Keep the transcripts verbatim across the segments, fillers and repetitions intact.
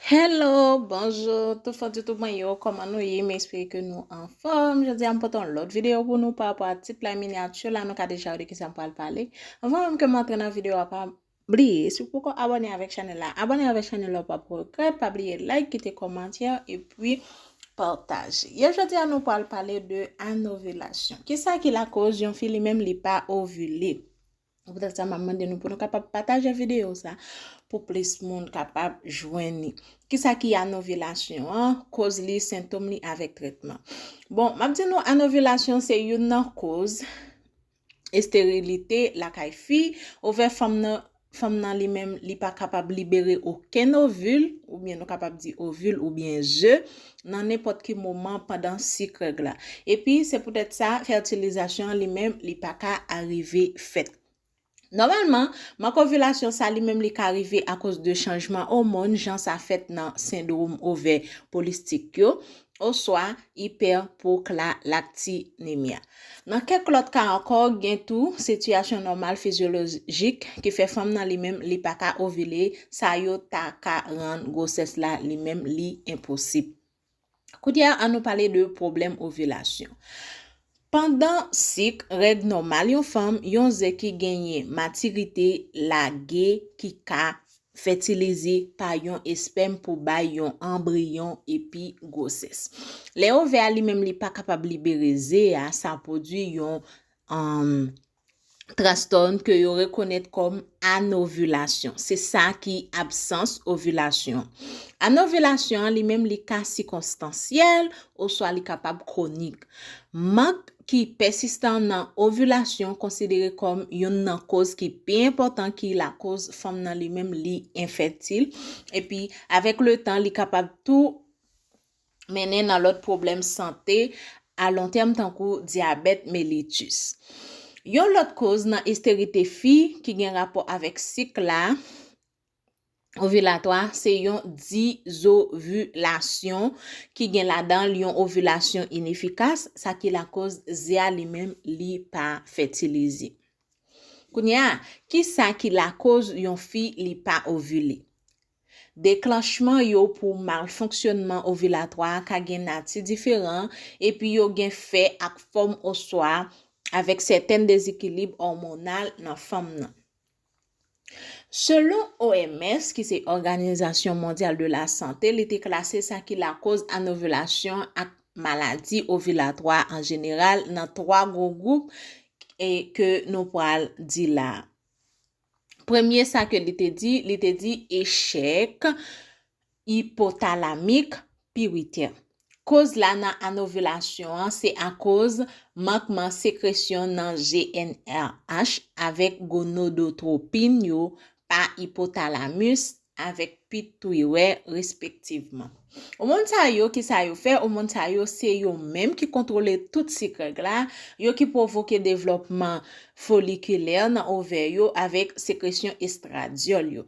Hello, bonjou, tout fò di tout mwen yo, kòman nou ye? M espere ke nou anfòm. Jodi a m pote yon lòt videyo pou nou pa rapò a tit la, minyati la, nou ka deja wè de kisa m pral pale. Anvan menm ke m antre nan videyo a, pa bliye, si w poko abòne avèk chanèl la, abòne avèk chanèl la, w p ap regrèt, pa bliye like, kite kòmantè, epi pataje. Yè jodi a nou pral pale de anovilasyon. Kisa ki lakoz yon fi li menm li pa ovile? Poutèt sa, m ap mande nou pou nou kapab pataje videyo sa pou plis moun kapab jwenn li. Kisa ki anovilasyon an? Koz li, sentòm li avèk tretman. Bon, m ap di nou anovilasyon se youn nan koz esterilite lakay fi, ovè fanm nan fanm nan li menm li pa kapab libere okenn ovil, oubyen nou kapab di ovil oubyen ze, nan nenpòt ki moman pandan sik règ la. Epi se poutèt sa fètilizasyon an li menm li pa ka arive fèt. Nòmalman, mank ovilasyon sa li menm li ka rive akoz de chanjman òmòn, jan sa fèt nan sendwòm ovè polistik yo, oswa ipèpwoklalaktinemya. Nan kèk lòt ka ankò, gen tou sitiyasyon nòmal fizyolojik ki fè fanm nan li menm li pa ka ovile, sa yo ta ka rann gwosès la li menm li enposib. Kounye a, an nou pale de pwoblèm ovilasyon. Pandan sik règ nòmal yon fanm, yon ze ki genyen matirite lage ki ka fètilize pa yon espèm pou bay yon anbriyon epi gwosès. Lè ovè a li menm li pa kapab libere ze a, sa pwodui yon um, trastòn ke yo rekonèt kòm anovilasyon. Se sa ki absans ovilasyon. Anovilasyon an li menm li ka sikonstansyèl oswa li kapab kwonik. Mank ki pèsistan nan ovilasyon konsidere kòm youn nan koz ki pi enpòtan ki lakoz fanm nan li menm li enfètil. Epi, avèk letan, li kapab tou mennen nan lòt pwoblèm sante alontèm tankou dyabèt melitis. Yon lòt koz nan esterite fi ki gen rapò avèk sik la ovilatwa se yon dizovilasyon ki gen ladan l yon ovilasyon inefikas, sa ki lakoz ze a li menm li pa fètilize. Kounye a, kisa ki lakoz yon fi li pa ovile? Deklanchman yo pou malfonksyònman ovilatwa a ka gen nati diferan, epi yo gen fè ak fòm oswa avèk sèten dezekilib òmonal nan fanm nan. Selon O M S, ki se Òganizasyon Mondyal de la Sante, li te klase sa ki lakoz anovilasyon ak maladi ovilatwa an jeneral nan twa gwo gwoup e ke nou pral di la. Premye sa ke li te di, li te di echèk ipotalamik piwitè. Koz la nan anovilasyon an se akoz mankman sekresyon nan G N R H avèk gonodotwopin yo pa ipotalamis avèk pitwitè respektivman. Òmòn sa yo, kisa yo fè? Òmòn sa yo se yo menm ki kontwole tout sik règ la, yo ki pwovoke devlòpman folikilè nan ovè yo avèk sekresyon estradyòl yo.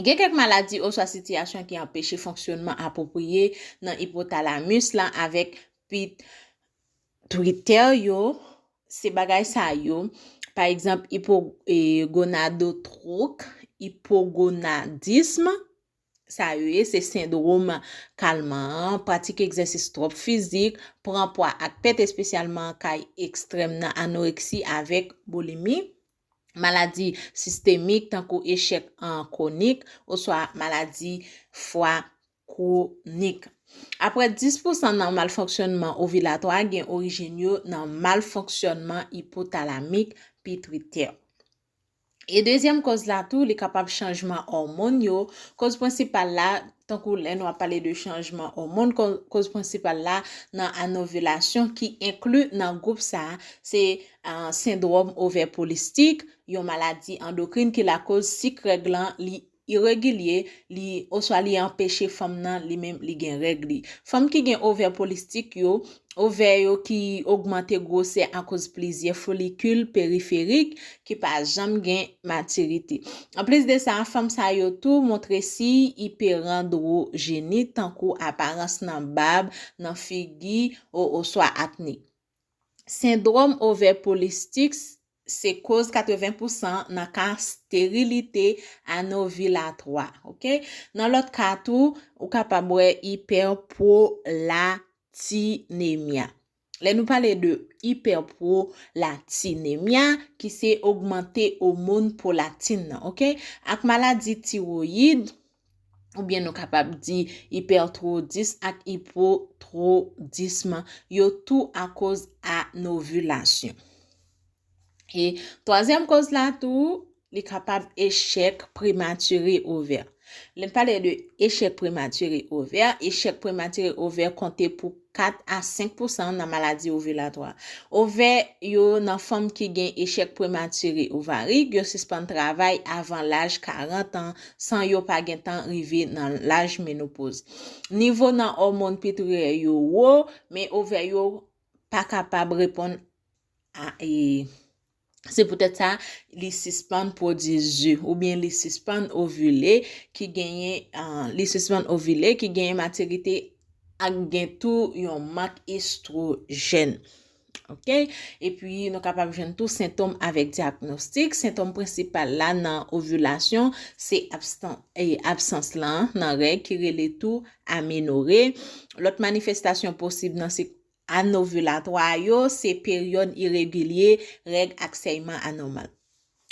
Gen kèk maladi oswa sitiyasyon ki anpeche fonksyònman apwopriye nan ipotalamis la avèk pitwitè yo, se bagay sa yo, pa egzanp, ipo, e, gonadotwok, ipogonadism, sa yo ye, se sendwòm kalman an, pratik egzèsis twòp fizik, pran pwa ak pèt, espesyalman kay ekstrèm nan anoreksi avèk boulimi, maladi sistemik tankou echèk an kwonik, oswa maladi fwa kwonik. Apre dis pousan nan malfonksyònman ovilatwa gen orijin yo nan malfonksyònman ipotalamik pitwitè. E dezyèm kòz la tou, li kapab chanjman òmòn yo. Kòz prensipal la, tankou lè nou ap pale de chanjman òmòn, kò-, kòz prensipal la nan anovilasyon ki enkli nan gwoup sa a, se, ah, sendwòm ovè polistik, yon maladi andokrin ki lakoz sik règ lan li iregilye, li, oswa li anpeche fanm nan li menm li gen règ li. Fanm ki gen ovè polistik yo, ovè yo ki ogmante gwosè akoz plizyè folikil periferik ki pa janm gen matirite. Anplis de sa, fanm sa yo tou montre siy iperandwojeni tankou aparans nan bab, nan figi, o-, oswa akne. Sendwòm ovè polistik se koz katreven pousan nan ka sterilite anovilatwa, oke? Nan lòt ka tou, ou kapab wè ipèpwolatinemya. Lè nou pale de ipèpwolatinemya, ki se ogmante òmòn pwolatin nan, oke? Ak maladi tiwoyid, oubyen nou kapab di ipètwodis ak ipotwodism, yo tou akoz anovilasyon. E twazyèm koz la tou, li kapab echèk prematire ovè. Lè n pale de echèk prematire ovè, echèk prematire ovè konte pou kat a senk pousan nan maladi ovilatwa. Ovè yo nan fanm ki gen echèk prematire ovarik, yo sispann travay avan laj karant an san yo pa gentan rive nan laj menopoz. Nivo nan òmòn pitirè yo wo, men ovè yo pa kapab reponn a, e, se poutèt sa, li sispann pwodui ze, oubyen li sispann ovile, ki genyen, ah, li sispann ovile, ki genyen matirite ak gen tou yon mank estwojèn. Oke? Epi, nou kapab jwenn tou sentòm avèk dyagnostik. Sentòm prensipal la nan ovilasyon, se abstan-, e, absans lan nan règ ki rele tou amenore. Lòt manifestasyon posib nan sik anovilatwa yo, se peryòd iregilye, règ ak sèyman anòmal.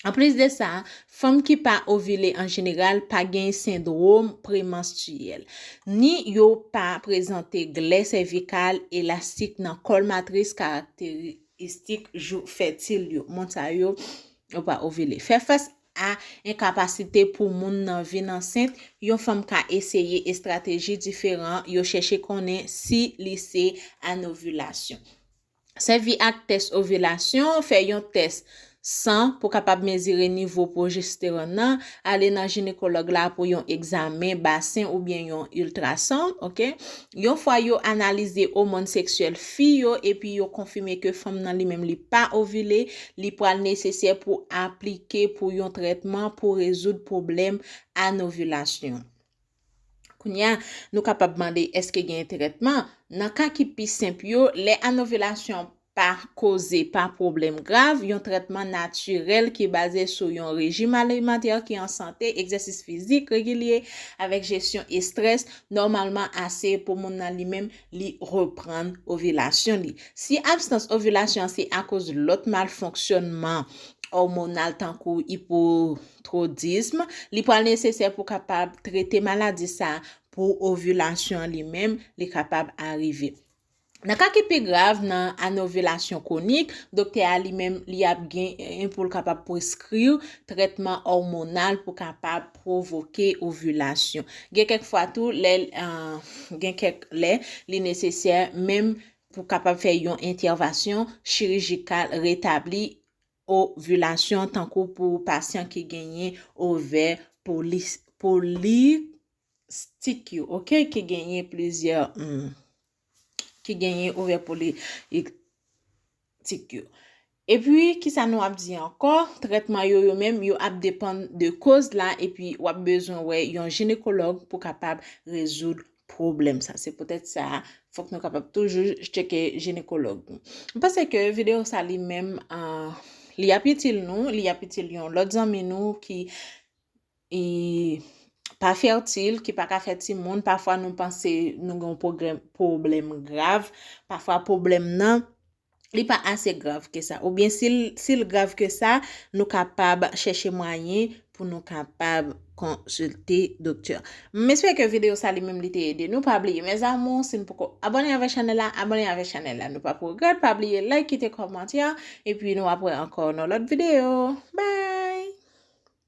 Anplis de sa, fanm ki pa ovile an jeneral pa gen sendwòm premanstriyèl, ni yo pa prezante glè sèvikal elastik nan kòl matris karakteristik jou fètil yo. Moun sa yo, yo pa ovile. Fè fas a enkapasite pou moun nan vin ansent, yon fanm ka eseye estrateji diferan, yo chèche konnen si li se anovilasyon. Sèvi ak tès ovilasyon, fè yon tès san pou kapab mezire nivo pwojestewòn nan, ale nan jinekològ la pou yon egzamen basen oubyen yon iltrason, oke? Yon fwa yo analize òmòn seksyèl fi yo epi yo konfime ke fanm nan li menm li pa ovile, li pral nesesè pou aplike pou yon trètman pou rezoud pwoblèm anovilasyon. Kounye a, nou kapab mande èske gen trètman. Nan ka ki pi senp yo, lè anovilasyon pa koze pa pwoblèm grav, yon trètman natirèl ki baze sou yon rejim alimantè ki an sante, egzèsis fizik regilye, avèk jesyon estrès, nòmalman ase pou moun nan li menm li reprann ovilasyon li. Si absans ovilasyon an se akoz lòt malfonksyònman òmonal tankou ipotwodism, li pral nesesè pou kapab trete maladi sa a pou ovilasyon an li menm, li kapab arive. Nan ka ki pi grav, nan anovilasyon kwonik, doktè a li menm, li ap gen, eh, pou l kapab preskri w trètman òmonal pou kapab pwovoke ovilasyon. Gen kèk fwa tou, lè, ah, gen kèk lè, li nesesè menm pou kapab fè yon entèvansyon chirijikal retabli ovilasyon, tankou pou pasyan ki genyen ovè polis-, polistik yo, oke, ki genyen plizyè, hmm, ki genyen ovè polistik yo. Epi, kisa nou ap di ankò? Trètman yo, yo menm, yo ap depann de koz la, epi w ap bezwen wè yon jinekològ pou kapab rezoud pwoblèm sa. Se poutèt sa, fòk nou kapab toujou tcheke jinekològ nou. M panse ke videyo sa li menm, ah, li ap itil nou, li ap itil yon lòt zanmi nou ki, e, pa fètil, ki pa ka fè timoun. Pafwa nou panse nou gen yon pwoblèm, pwoblèm grav. Pafwa pwoblèm nan, li pa ase grav ke sa. Oubyen si l, si l grav ke sa, nou kapab chèche mwayen pou nou kapab konsilte doktè. M espere ke videyo sa li menm li te ede nou. Pa bliye, mes amours, si n poko abòne avèk chanèl la, abòne avèk chanèl la. Nou p ap regrèt, pa bliye like, kite kòmantè, epi nou ap wè ankò nan lòt videyo. Bye!